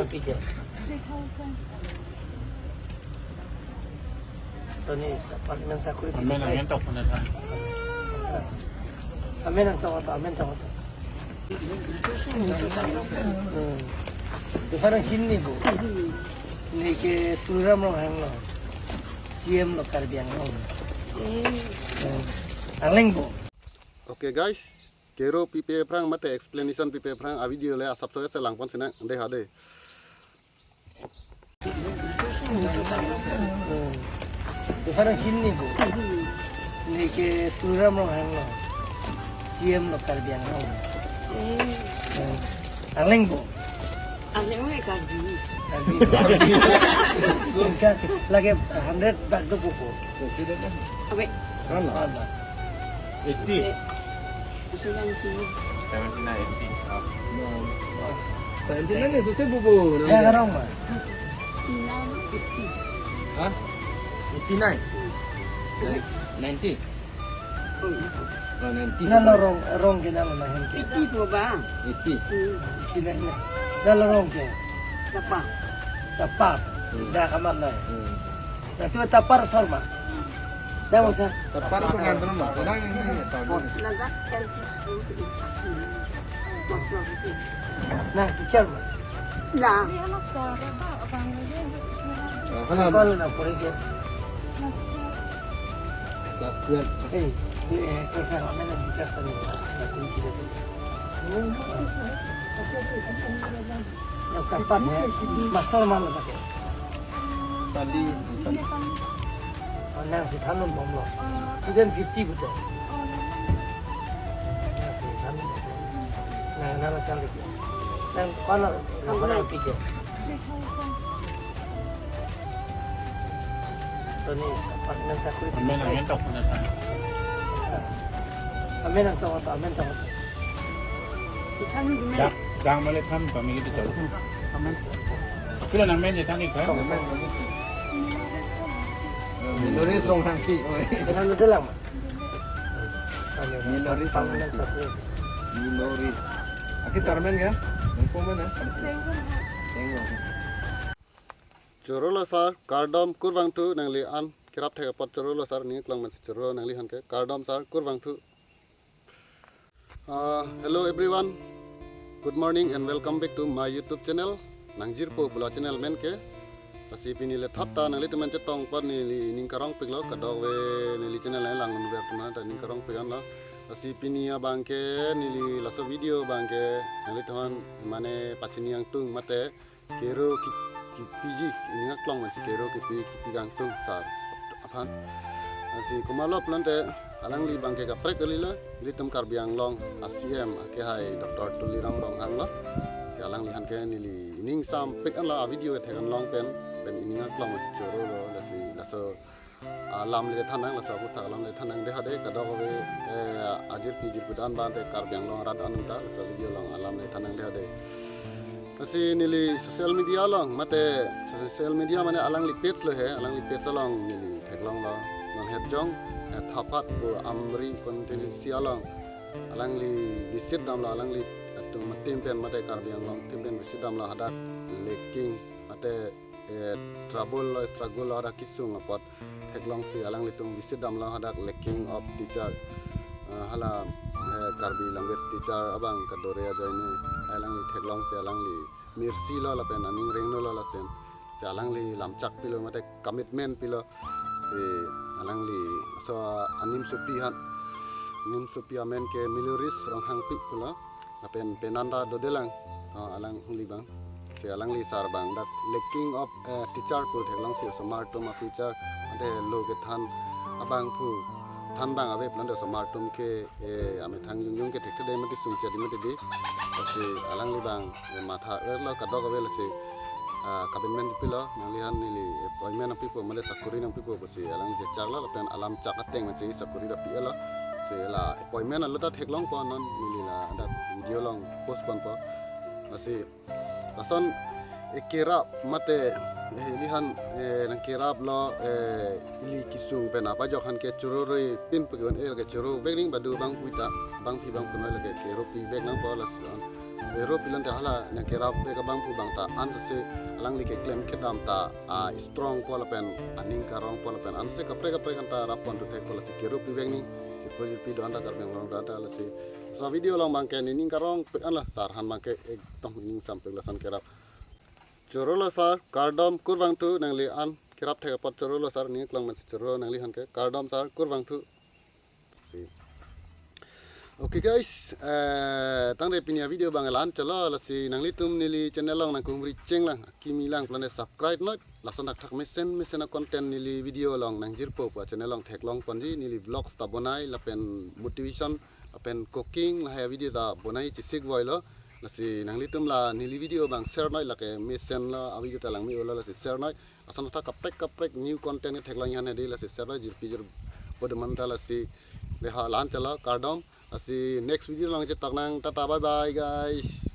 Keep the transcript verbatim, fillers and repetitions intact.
Pike. Tony apartment sakuri. Amen, amen, tok pun ada. Amen, ang tok, amen, tok. Hmm. Di parang sini bu. Neli ke Tuliram Ronghang lo. C M lo Karbi Anglong. Hmm. Arleng bu. Okay guys, kero pipe aphrang mate explanation pipe aphrang a video le asap so se langpon sinang de ha de. Di parang sini bu. Neli ke Tuliram Ronghang lo. C M lo Karbi Anglong. Hmm. Arleng bu. Arleng me Karbi. Karbi. Lake hundred bak do bu. Abe. Eighty. Seventy nine, eighty. Seventy nine, eighty. Ah. Seventy nine ni sose bubu. Ya, karong ma. Hah? Eighty nine. Ninety. Oh, ninety. Lalo rong, rong ke lalo na hem ke. Eighty po ba? Eighty. Hmm. Eighty nine na. Lalo rong ke. Tapa. Tapa. Hmm. Da kamat na. Hmm. Na tu tapa asor ma. Dah, bangsa. Tapa ko kan ma. Kadang ini ya, sama. Laga L P school. Nah, teacher ma. Nah. Ah, hana. Kalau na pore ke. Class twelve. Eh, eh, class twelve, mana teacher sana. Aku kira tu. Yang keempat ya, master malah pakai. Tali, tali. Oh, nang si thanun bomlo. Student fifty betul. Nang si thanun bomlo. Nang, nang cari dia. Nang kono, nang kono pikir. Tony apartment sakuri. Amen, amen, tok pun ada. Amen, ang tok, amen, tok. Dak, dang male tham kami gitu tahu. Amen. Pila nang men ya tani kan? Miloris Ronghangpi. Dengan itu lang. Miloris Ronghangpi. Miloris. Aki sarmen ya? Nangkong mana? Sengrong. Chorolo sir, kardom, kurvangthu, nangli an kerap thek apot chorolo sir, ning klong man si chorolo nangliphan ke, kardom sir, kurvangthu. Uh, hello everyone, good morning and welcome back to my YouTube channel, Nangjirpo pulo channel men ke. Lasi pini le thot ta nanglitum an chetong apot neli ning karong piklo, kadokave neli channel lang ver teman ta ning karong pik anlo. Lasi pini abang ke neli laso video abang ke nanglitum an mane pachini angtung mate kero ki, kipiji, ning aklong man si kero kipi, kipi kangtung sir aphan. Lasi komatlo pulote alangli abang ke kaprek kali lo, ilitum Karbi Anglong a C M akehai Doctor Tuliram Ronghang lo. Si alangliphan ke neli ining sampik anlo a video thek anlong pen, pen ining aklong man si chorolo, lasi laso alam le thanang, laso aphuthak alam le thanang de ha de, kadokave, eh, ajirpi jirpi dan abang te Karbi Anglong arat anung ta laso video along alam le thanang de ha de. Lasi neli social media along mate, social media mane alangli page lo he, alangli page along neli theklonglo, non Hetjong, eh, Thaphat pu Amri constituency along alangli visit damlo, alangli atum team pen mate Karbi Anglong team pen visit damlo, hadak lacking mate eh, trouble lo, struggle lo, hadak kesung apot theklongsi alanglitum visit damlo, hadak lacking of teacher, eh, hala, eh, Karbi language teacher abang kadore ajoine alangli theklongsi alangli mercy lo lapen aning rengno lo lapen si alangli lamchak pilo mate commitment pilo, eh, alangli so anim sopi han, anim sopi amen ke Miloris Ronghangpi pulo. Lapen penan ta dodelang, oh, alangliphan. Si alangli sir abang dak lacking of, eh, teacher pu theklongsi osomar atum a future ante lo kethan abang pu than abang ave pulote osomar atum ke, eh, amethang jungjung ke thekthedetji mati sungchedetji mati di. Lasi alangli abang, eh, matha verlo kadokave lasi, ah, commitment pilo, nangliphan neli appointment nangpipo male sakuri nangpipo pusi alang jechaklo lapen alam chak ateng masi sakuri ta pi-elo. Si la appointment alo ta theklongpo, non neli ladak video along post ponpo. Lasi lason, eh, kerap mate, eh, iliphan, eh, nangkeraplo, eh, ili kesung pen apa jok han ke chororoi pin pu ke-un-e ke choro vek ning badu abang puita, bangpi bangphonoi lake kero pivek nangpo lason. Kero pilan te hala nang kerap bek abang pu bang ta an se alangli keklem kedam ta a strong po lapen aning karong po lapen an se kaprek kaprek an ta rap pon tu thek po lasi kero pi bek ni. Ipo ipi do an ta Karbi Anglong do an ta lasi. So video along bang ke nening karong pek an la sar han bang ke ekdom nening sampek lason kerap. Chorolo sar, kardom kurvangthu nangli an kerap thek apot chorolo sar ning klong man si chorolo nangli han ke kardom sar kurvangthu. Si. Okay guys, eh, tangte pini a-video bang la-an cholo lasi nanglitum neli channel along nang kumri cheng lang, kimi lang plane subscribe noi, lason thakthak mesen mesen a-content neli video along nang jirpo pu a-channel along theklong ponji neli vlogs ta bonai lapen motivation lapen cooking lahai a-video ta bonai chesik voi lo. Lasi nanglitum la neli video bang share noi lake mesen lo a-video ta lang me-o lo lasi share noi. Lason thak kaprek kaprek new content ke theklong yan hedi lasi share noi jirpi jir bodeman ta lasi. Deha la-an cholo kardom. Lasi next video along chetok nang, tata bye bye guys.